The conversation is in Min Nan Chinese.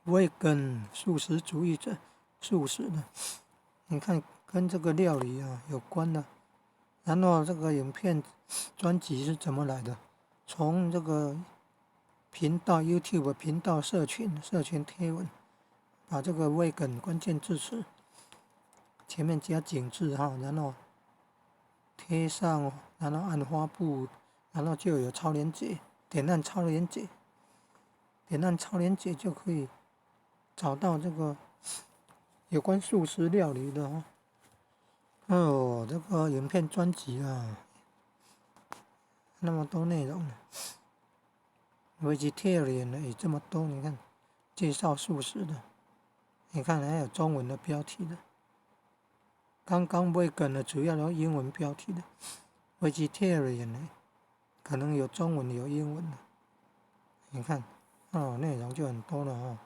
vegan 素食主義者，素食的，你看跟這個料理啊有關的。然後這個影片專輯是怎麼來的？從這個頻道 YouTube 頻道社群貼文，把這個 vegan 關鍵字詞前面加井字號，然後貼上，然後按發布，然後就有超連結，點按超連結，點按超連結就可以找到這個有關素食料理的哦。哦，這個影片專輯啊，那麼多內容，vegetarian 也這麼多，你看，介紹素食的，你看還有中文的標題的。剛剛 vegan 的主要用英文標題的，vegetarian 呢，可能有中文有英文的，你看，哦，內容就很多了哦。